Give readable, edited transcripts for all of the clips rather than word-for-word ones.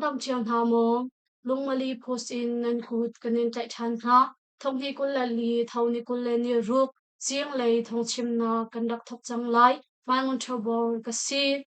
dam cio hna maw? Lungmali post in nan kut kan in tlaih ṭhan hna. Thonghni 24, tho ni 26, zinglei thawngchimnak kan rak thawk cang lai. Mai Ngun Ṭho Bor ka si.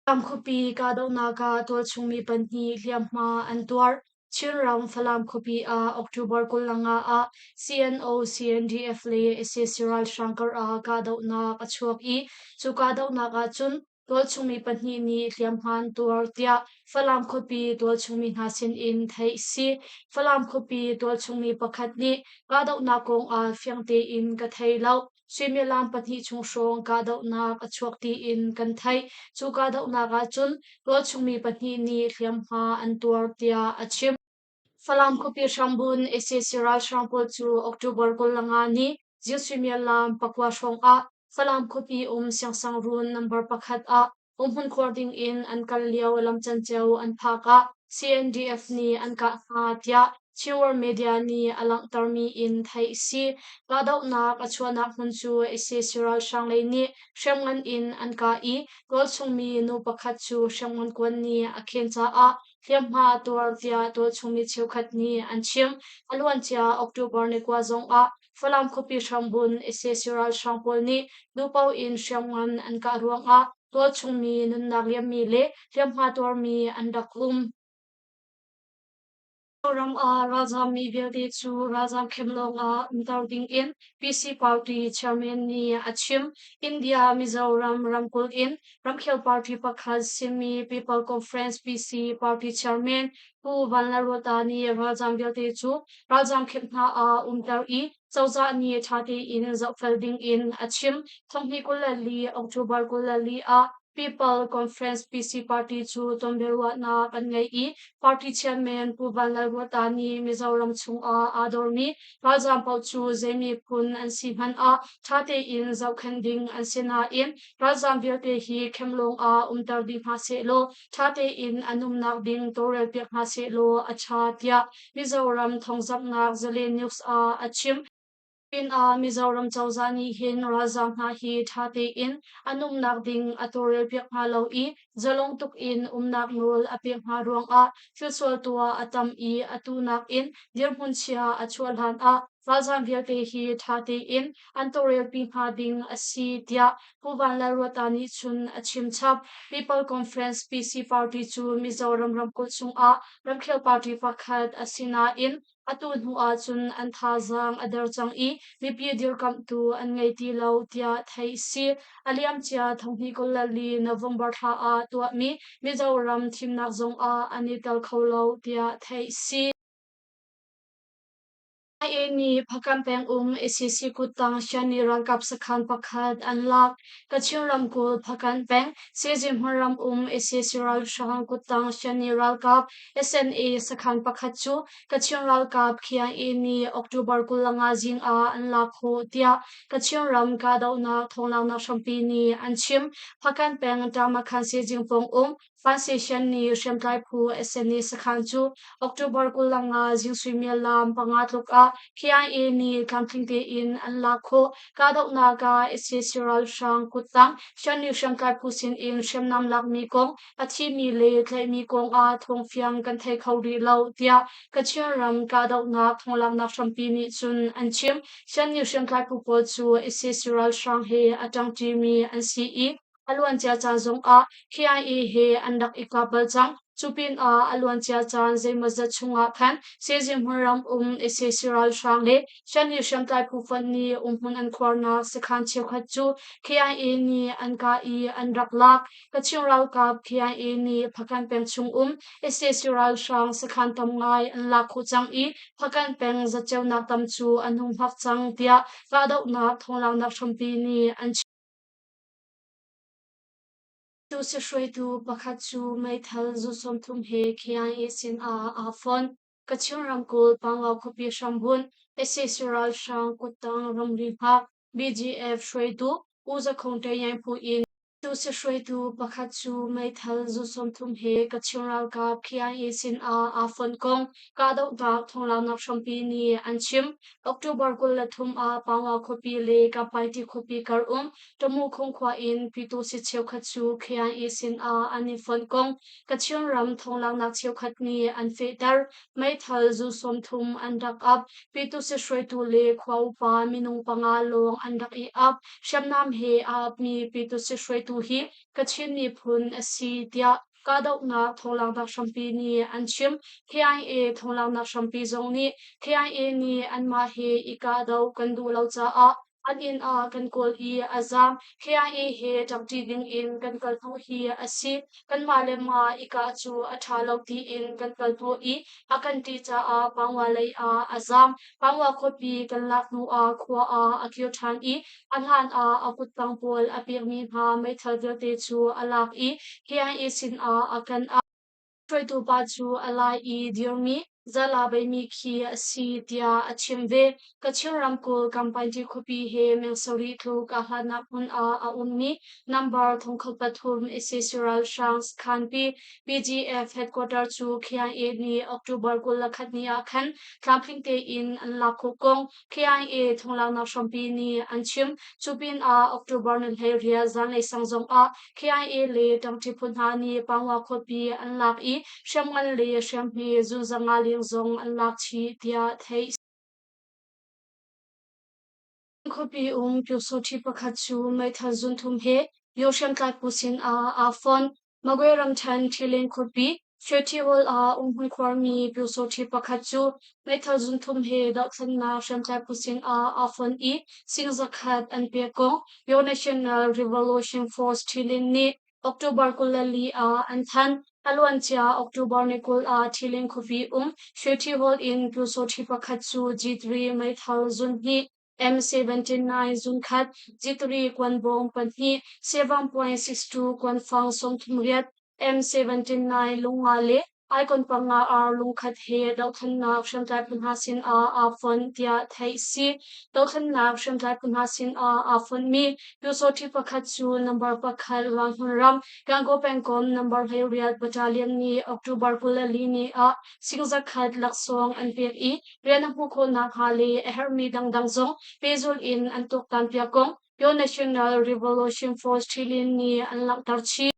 Falam khuapi kahdohnak ah tualchung mi pahnih hliamhma an tuar. Chinram Falam khuapi ah October 25 ah CNO, CNDF le sac ralhrang kar ah kahdohnak a chuak i cu kahdohnak ah cun tualchung mi pahnih nih hliamhma an tuar tiah Falam khuapi tualchung mi hna sin in theih a si. Falam khuapi tualchung mi pakhat nih kahdohnak kong ah fiang tein ka thei lo. Suimilam pahnih chung hrawng kahdohnak a chuak tiin kan theih. Cu kahdohnak ahcun tualchungmi pahnih nih hliamhma an tuar tiah a chim. Falam khuapi hrambun sac ralhrang pawl cu October 25 ni zing suimilam pakua hrawng ah Falam khuapi um Siangsangruun number pakhat ah Umhmun khuar ding in an kal lio lam canceo an phak ah CNDF nih an kah hna tiah Chin World Media nih a langhtermi in theih a si. Kahdohnak a chuahnak hmun cu sac ralhrang lei nih hriamngan in an kah i tualchungmi nu pakhat cu hriamngan kuan nih a khen caah hliamhma a tuar tiah tualchungmi cheukhat nih an chim. A luancia October ni kua zong ah Falam khuapi hrambun sac ralhrang pawl nih duhpaoh in hriamngan an kah ruangah tualchungmi nunnak liammi le hliamhma tuarmi an rak um. Ram ah ralzammi vialte cu ralzam khem lawngah umter dingin PC Party chairman nih a chim. India Mizoram ramkulh in ramkhel party pakhat simi People Conference PC Party chairman Pu Vanlalruata nih ralzam vialte cu ralzam khemh hna ah umter i cozah nih ṭha tein zohfel dingin a chim. Thonghnih 24 October 24 ah People Conference PC Party cu tonbiaruahnak an ngei i party chairman Pu Vanlalruata nih Mizoram chungah aa dormi ralzam paoh cu zei miphun an si hmanh ah ṭha tein zohkhenh ding an si nain ralzam vialte hi khem lawng ah umter dih hna sehlaw ṭha tein an umnak ding tawlrelpiak hna sehlaw a ṭha tiah Mizoram thawngzamhnak Zalen News ah a chim. Pinah Mizoram cozah nih hin ralzaam hna hi ṭha tein an umnak ding a tawlrelpiak hna lo i zalong tuk in umnak nawl a pek hna ruangah thilsual tuah a tam i atu nakin dirhmun chia a chuah hlan ah ralzaam vialte hi ṭha tein an tawlrelpi hna ding a si tiah Pu Vanlalruata nih cun a chim chap. People Conference PC Party cu Mizoram ramkulh chungah ramkhel party pakhat a si nain atu hnu ahcun an thazaang a der cang i mipi dirkamhtu an ngei ti lo tiah theih a si. A liamcia thonghnih 24 November thla ah tuahmi Mizoram thimnak zongah an i tel kho lo tiah theih a si. IA nih Hpakant peng um sac kuttang Shani ralkap sakhan pakhat an lak. Kachin ramkulh Hpakant peng Sezin hmunram um sac ralhrang kuttang Shani ralkap SNA sakhan pakhat cu Kachin ralkap KIA nih October 25 zing ah an lak khawh tiah Kachin ram kahdohnak thawnglaknak hrampi nih an chim. Hpakant peng Tamakhan Sezing pawng um Fansation nih hriamtlai phu SNA sakhan cu October 25 zing suimilam panga tluk ah KIA nih tlamtling tein an lak khawh. Kahdohnak ah sac ralhrang kuttang Shan-nih hriamtlai phu sinin hriamnam lakmi kong, a thimi le tlaihmi kong ah thawngfiang kan thei kho rih lo, tiah Kachin ram kahdohnak thawnglaknak hrampi nih cun an chim. Shan-nih hriamtlai phu pawl cu sac ralhrang he a ṭangṭimi an si i A luancia caan zongah KIA he an rak i kap bal cang. Cu pinah a luancia caan zeimawzat chungah khan Sezing hmunram um sac ralhrang le Shan-nih hriamtlai phu fonh nih umhmun an khuarnak sakhan cheukhat cu KIA nih an kah i an rak lak. Kachin ralkap KIA nih Hpakant peng chung um sac ralhrang sakhan tam ngai an lak khawh cang i Hpakant peng zatceunak tam cu an hung hngak cang tiah kahdohnak thawnglaknak hrampi nih an chim. Tusi hruaitu pakhat cu meithal zu 30 he KIA sinah aa fonh. Kachin ramkulh Pangau khuapi hrambunh sac ralhrang kuttang ramri hngak BGF hruaitu U Za Khong Ṭe Yaing phu in. Pyitusi hruaitu pakhat cu meithal zu 30 he Kachin ralkap KIA sinah aa fonh kong kahdohnak thawnglanghnak hrampi nih an chim. October 23 ah Paungwa khuapi le Kapaiti khuapi kar um Tamukhung khua in Pyitusi cheukhat cu KIA sinah an i fonh kong Kachin ram thawnglanghnak cheukhat nih an fehter. Meithal zu 30 an rak ap. Pyitusi hruaitu le khua upa minung panga lawng an rak i ap. Hriamnam he aa apmi Pyitusi hruaitu hi Kachin miphun a si tiah kahdohnak thawnglanghnak hrampi nih an chim. KIA thawnglanghnak hrampi zong nih KIA nih anmah he i kahdoh kan duh lo caah an inn ah kan kawl i a zaam. KIA he ṭangṭi ding in kan kal hnawh hi a si. Kanmah le mah i kah cu a ṭha lo tiin kan kal hnawh i a kan ṭih caah Pangwa lei ah a zaam. Pangwa khuapi kan lak hnuah khua ah a kir ṭhan i a hlan ah a kuttang pawl a pekmi hna meithal vialte cu a lak i KIA sinah a kan auh. Hruaitu pa cu a lai i dirmi zala beimi khi a si tiah a chim ve. Kachin ramkulh Kampainti khuapi he meng sarih tluk aa hlatnak hmun ah a ummi number 1003 sac ralhrang sakhanpi PGF headquarter cu KIA nih October 21 ni ah khan tlamtling tein an lak khawh kong KIA thawnglanghnak hrampi nih an chim. Cu pinah October ni 18 zanlei sang zongah KIA le ṭangṭi phu hna nih Pangwa khuapi an lak i hriamngan le hriamhme zunzanga leng zong an lak chih tiah theih. Khuapi um Pyusawṭhi pakhat cu meithal zunthum he Yo hriamtlai phu sinah aa fon. Magwe ramṭhen Ṭhilin khuapi Shweti Hall ah umhmun khuarmi Pyusawṭhi pakhat cu meithal zunthum he dohthlennak hriamtlai phu sinah aa fon i sing zakhat an pek kong Yo National Revolution Force Ṭhilin nih October 24 ah an thanh. A luancia October ni 20 ah Ṭhilin khuapi um Shweti Hall in Pyusawṭhi pakhat cu G3 meithal zunhnih M79 zunkhat, G3 kuanbawm pahnih, 7.62 kuanfang 38, M79 lunga le Icon panga ar lungkhat he dohthlennak hriamtlai phu hna sin ah aa fonh tiah theih si. Dohthlennak hriamtlai phu hna sin ah aa fonhmi Pyusawṭhi pakhat cu number pakhat Ranghmun ram Gangaw pengkomh number 18 battalion nih October 24 ni ah sing zakhat laksawng an pek i rian a hmuh khawh nakhnga le a herhmi dangdang zong pehzulh in an tuaktanpiak kong Pyo National Revolution Force Ṭhilin nih an langhter chih.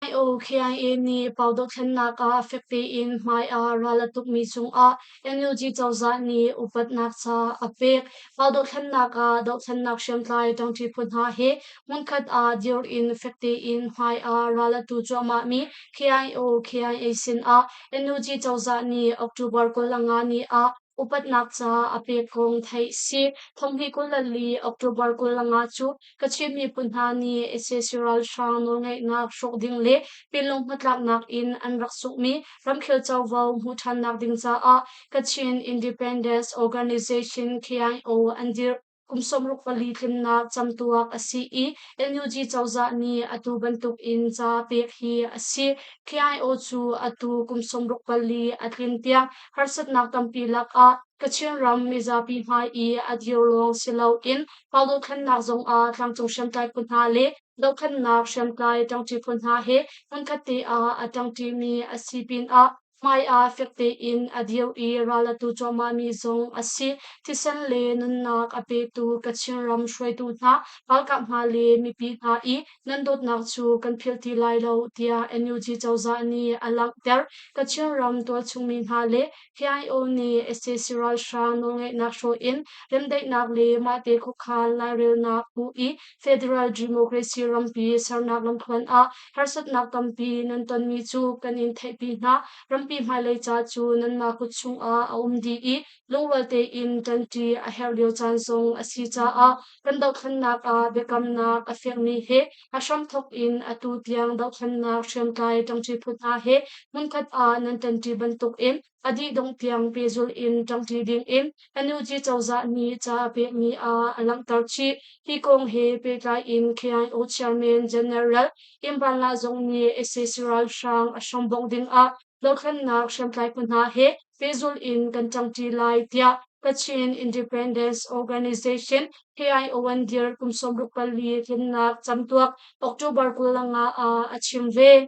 IOKIA nih pau dothlennak ah fek tein hmai ah ral a tukmi cungah NUG cozah nih upatnak ca a pek. Pau dothlennak ah dothlennak hriamtlai ṭangṭi phu hna he hmunkhat ah dir in fek tein hmai ah ral a tu cuahmahmi KIO-KIA sinah NUG cozah nih October 25 ni ah upatnak ca a pek kong theih si. Thonghnih 24 October 25 cu Kachin miphun hna nih sac ralhrang nawlngeihnak hrawk ding le pinlung hnatlaknak in an rak sunghmi ramkhel covo hmuh ṭhannak ding caah Kachin Independence Organization KIO an dirh. Kum 64 tlinnak camtuak a si i NUG cozah nih atu bantuk in ca pek hi a si. KIO cu atu kum 64 a tlin tiang harsatnak tampi lakah Kachin ram mizapi hmai i a dir lawng si loin pau dothlennak zongah tlangcung hriamtlai phu hna le dohthlennak hriamtlai ṭangṭi phu hna he hmunkhat te ah a ṭangṭimi a si pinah hmaiah fek tein a dir i ral a tu cuahmahmi zong a si. Thisen le nunnak a petu Kachin ram hruaitu hna, ralkap hna le mipi hna i nan dawtnak cu kan philh ti lai lo tiah NUG cozah nih a langhter. Kachin ram tualchungmi hna le KIO nih sac ralhrang nawlngeihnak hrawh in remdaihnak le mahte khuakhan lairelnak hmuh i Federal Democracy rampi sernak lamthluan ah harsatnak tampi nan tonmi cu kan in theihpi hna. Rampi hmailei ca cu nanmah kut chungah a um dih i lungrual tein ṭanṭi a herh lio caan zong a si caah kan dohthlennak ah biakamnak a fekmi he a hramthawk in atu tiang dohthlennak hriamtlai ṭangṭi phu hna he hmunkhat ah nan ṭanṭi bantukin a dih dongh tiang pehzulh in ṭangṭi dingin NUG cozah nih ca a pekmi ah a langhter chih. Hi kong he pehtlai in KIO Chairman General Imran Lah zong nih sac ralhrang a hram bongh dingah dothlennak hriamtlai phu hna he pehzulh in kan ṭangṭi lai tiah Kachin Independence Organization KIO dirh kum 64 tlinnak camtuak October 25 ah a chim ve.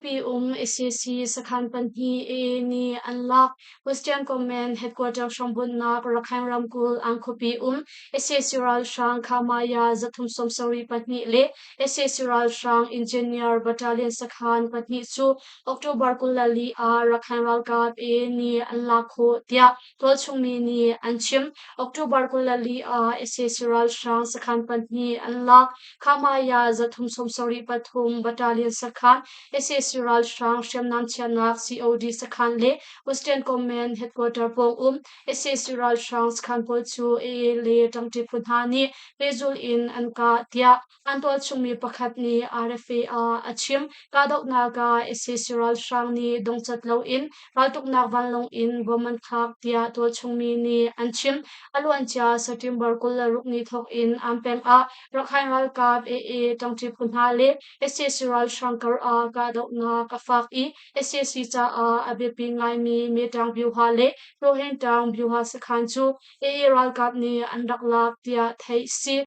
Pi um sac sakhan pahnih AA nih an lak. Western Command Headquarter hrambunhnak Rakhine ramkulh Ang khuapi um sac ralhrang Khamaya 372 le sac ralhrang Engineer Battalion sakhan pahnih cu October 24 ah Rakhine ralkap AA nih an lak khawh tiah tualchung mi nih an chim. October 24 ah sac ralhrang sakhan pahnih an lak. Khamaya 373 Battalion sakhan, sac ralhrang hriamnam chiahnak COD sakhan le Western Command Headquarter pawng um sac ralhrang sakhan pawl cu AA le ṭangṭi phu hna nih pehzulh in an kah tiah an tualchungmi pakhat nih RFA ah a chim. Kahdohnak ah sac ralhrang nih dongcat loin raltuknak vanlawng in bom an thlak tiah tualchungmi nih an chim. A luancia September 26 ni thawk in Am peng ah Rakhine ralkap AA ṭangṭi phu hna le sac ralhrang kar ah kahdohnak a fak i sac caah a biapi ngaimi Metang Byuha le Rohingtang Byuha sakhan cu AA ralkap nih an rak lak tiah theih a si.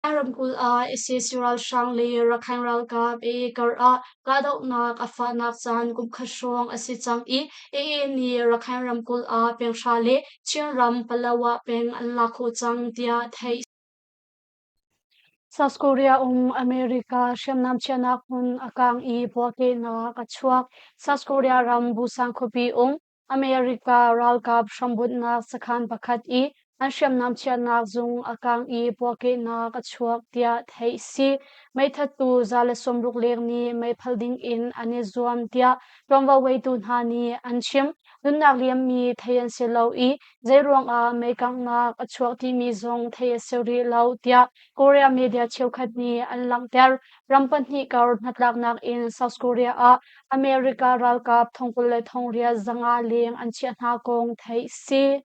Ramkulh ah sac ralhrang le Rakhine ralkap AA kar ah kahdohnak a fahnak caan kumkhat hrawng a si cang i AA nih Rakhine ramkulh ah peng hra le Chinram Palawa peng an lak khawh cang tiah theih a si. South Korea um America hriamnam chiahnak hmun a kang i puahkehnak a chuak. South Korea ram Busan khuapi um America ralkap hrambunhnak sakhan pakhat i an hriamnam chiahnak zung a kang i puahkehnak a chuak tiah theih a si. Meithattu 160 leng nih meipal ding in an i zuam tiah ṭuanvo ngeitu hna nih an chim. Nunnak liammi thei an si lo i Zeiruangah meikanghnak a chuak timi zong theih a si rih lo tiah Korea media cheukhat nih an langhter. Ram pahnih kar hnatlaknak in South Korea ah America ralkap 28,500 leng an chiah hna kong theih a si.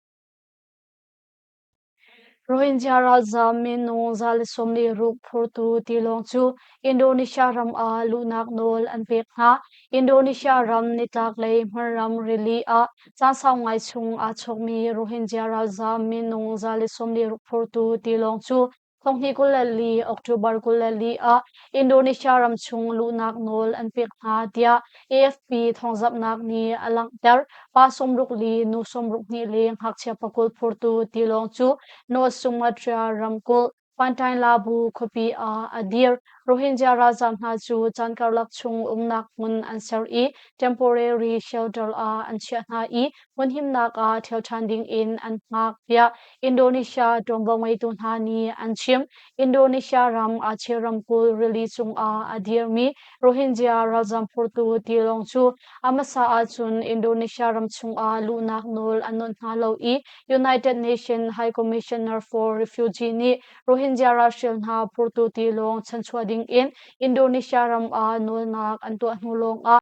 Rohingya ralzaam minung 116 phurtu tilawng cu Indonesia ram ah luhnak nawl an pek hna. Indonesia ram nitlaklei hmarram rili ah caan sau ngai chung aa chawkmi Rohingya ralzaam minung 116 phurtu tilawng cu 2024 October 24 ah Indonesia ram chung luhnak nawl an pek hna tiah AFP thawngzamhnak nih a langhter. Pa 62, nu 62 le ngakchia pakul phurtu tilawng cu North Sumatra ramkulh Pantai Labu khuapi ah a dir. Rohingya ralzaam hna cu caan karlak chung umnak hmun an ser i temporary shelter ah an chiah hna i hmunhimnak ah ṭhial ṭhan ding in an hngak tiah Indonesia ṭuanvo ngeitu hna nih an chim. Indonesia ram Aceh ramkulh rili cungah a dirmi Rohingya ralzaam phurtu tilawng cu a hmasa ahcun Indonesia ram chungah luhnak nawl an awnh hna lo i United Nations High Commissioner for Refugee nih Rohingya ralhrial hna phurtu tilawng chanchuah dingin Indonesia ram ah nawlnak an tuah hnu lawngah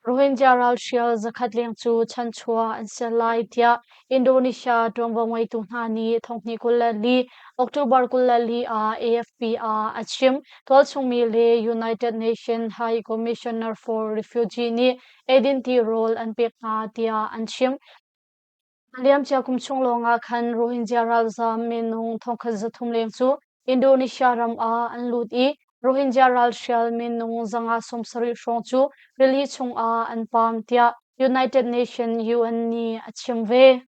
Rohingya ralhrial zakhat leng cu chanchuah an si lai tiah Indonesia ṭuanvo ngeitu hna nih thonghnih 24 October 24 ah AFP ah a chim. Tualchungmi le United Nations High Commissioner for Refugee nih eidin tirawl an pek hna tiah an chim. A liamcia kum chung lawngah khan Rohingya ralzaam minung 1,300 leng cu Indonesia ram ah an lut i Rohingya ralhrial minung 170 hrawng cu rili chungah an paam tiah United Nations UN nih a chim ve.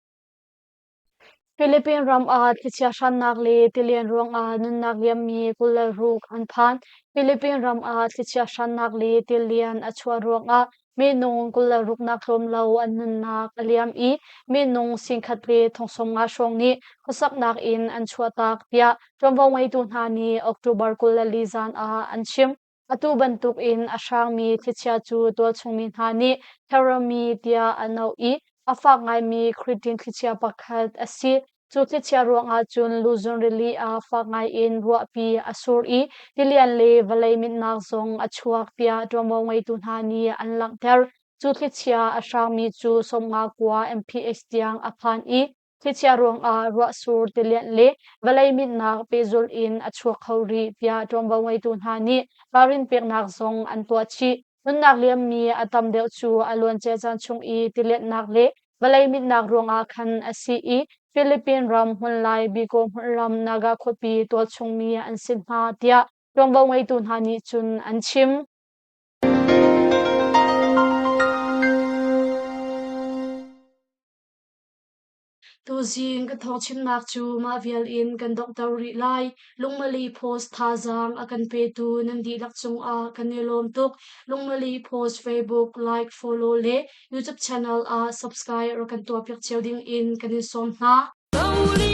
Philippine ram ah thlichia hrannak le tilian ruangah nunnak liammi 26 an phan. Philippine ram ah thlichia hrannak le tilian a chuah ruangah minung 26 nak tlawm lo an nunnak a liam i minung 10,000 le 70,000 hrawng nih khuasaknak in an chuahtak tiah ṭuanvo ngeitu hna nih October 24 zan ah an chim. Atu bantuk in a hrangmi thlichia cu tualchungmi hna nih Terami tiah an auh i a fak ngaimi Cretan thlichia pakhat a si. Cu thlichia ruangah cun Luzon rili ah fak ngaiin ruahpi a sur i tilian le vawlei minhnak zong a chuak tiah ṭuanvo ngeitu hna nih an langhter. Cu thlichia a hrangmi cu 59 mph tiang a phan i thlichia ruangah ruahsur tilianh le vawlei minhnak pehzulh in a chuak kho rih tiah ṭuanvo ngeitu hna nih ralrin peknak zong an tuah chih. Nunnak liammi a tam deuh cu a luancia caan chung i tilianhnak le vawlei mitnak ruangah khan a si i Philippine ram hmunlai Bicol hmunram Naga khuapi tualchungmi an si hna tiah ṭuanvo ngeitu hna nih cun an chim. Tuzing ka thawngchimnak cu mah vial in kan donghter rih lai. Lungmali Post thazaang a kan petu nan dihlak cungah kan i lawm tuk. Lungmali Post Facebook like, follow le YouTube channel ah subscribe rak kan tuahpiak cio ding in kan in sawm hna.